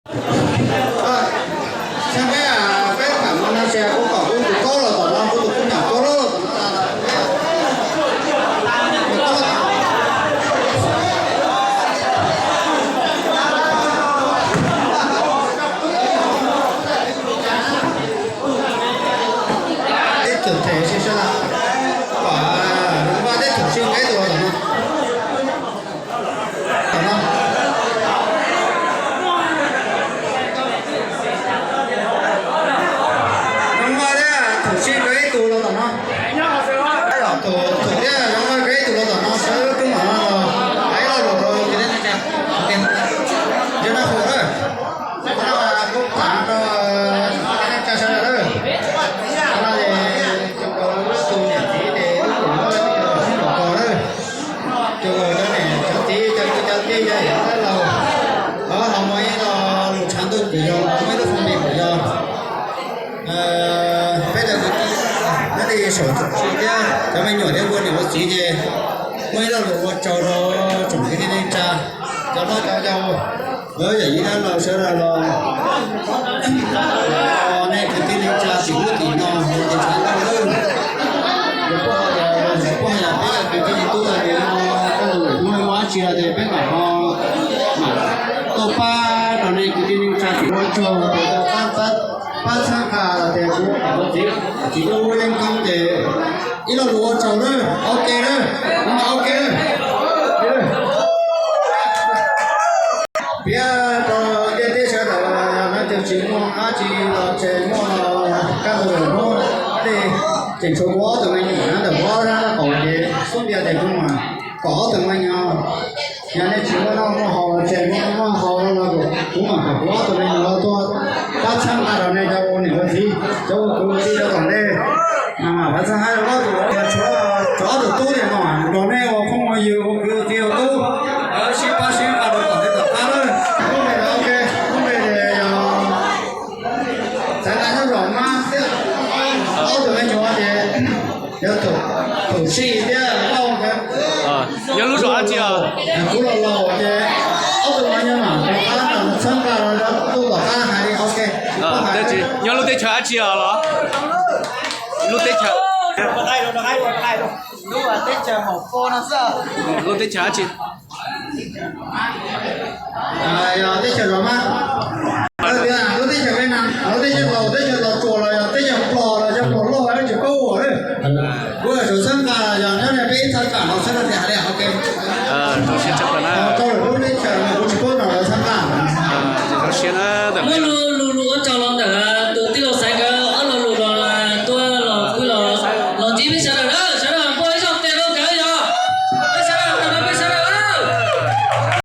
Saib peb, peb tham no na, kuv kom kuv tus kaub los tom no, kuv tus kuj nyuam kaub los tom no. Teb thum them sib sab laj, kom Vaj Teb thum sib nqe tus los tom no. Tom no. Zoo Vaj thiab Thum sib nqe ib tug los tom no. Thum thiab Zoo Vaj nqe ib tug los tom no, sawv lub roob mam no los hais lo lus rau kwv tij neej tsa. Yog no hu na, kuv tham rau neej tsa sawv daws na. Qhov no ces cov uas lub tus niam txiv ces lub tus muab cov uas cov niam cov txiv cov kwv cov tij cov yawm laus, ho muaj ib lo lus tshav ntuj kwv yau, muaj ib lub foob npe kwv yau. Peb cov kwv tij nyob li saum txuj ci thiab cov me nyuam thiab ua niam ua txiv ces muaj ib lo lus ua tsaug rau tsoom kwv tij neej tsa, cov hlob cov yau, lawv yam yij dab laug sawv daws los, nej kwv tij neej tsa tim ub tim no ces tshav ntuj lawm. Yog poj yam peb yog kwv tij tub tag li no, kaj ntug lwm hnub muaj dab tsi los ces peb mam ho mam tuaj pab rau nej kwv tij neej tsa tim ub ua tsaug ces pab pab txhawb nqa los ces kuv txiv txiv lub yeeb koob ces ib lo lus ua tsaug na, ok na, no mas ok na. Piav rau ntiaj teb sawv daws no ces tsis muaj dab tsi los ces muaj kaj ntug lwm hnub tej ces tshuav kuv ob tug me nyuam nyob ntawm kuv ob sab qaum ces xub ntiag ces kuv mam kom ob tug me nyuam, yog nej tsis muaj noj muaj haus los ces muaj noj muaj haus los kuv mam kom kuv ob tug me nyuam los tuaj pab txhawb nqa rau nej cov ua niam ua txiv, cov ua kwv ua tij rau tom ntej. Mas mam pab txhawb nqa rau ob tug, tshuav ob tug tub tias mam los nej ua phooj ua ywg ua kwv ua tij ua tub, sib pab sib nqa rau tom ntej tom qab lawm. Lub npe ok, lub npe ces yog Xaiv Nqa Nyob Zos Mab thiab ob tug me nyuam ces yog Thum Sij thiab Lauj. Nyob lub zos dab tsi os? Kuv los laus ces ob tug me nyuam mam rov qab txhawb nqa rau tub tom qab hais li ok. Nyob lub teb chaws dab tsi os los? Lub teb chaws, lub teb chaws Maum Pov no xwb. Lub teb chaws dab tsi? Yog teb chaws Los Mab, lub teb chaws Vib Naj, lub teb chaws Laus, teb chaws Los Tsuas los yog teb chaws Nplog los yog Nplog Lauj tsis paub ua li. Kuv yuav tsum txhawb nqa yog nyob nej peb ib thaj tsam no txhawb nqa tias hais li ok. Rau lwm lub teb chaws no kuv tsis paub nom lawv txhawb nqa. Muab lus lus ua tsaug los ntawm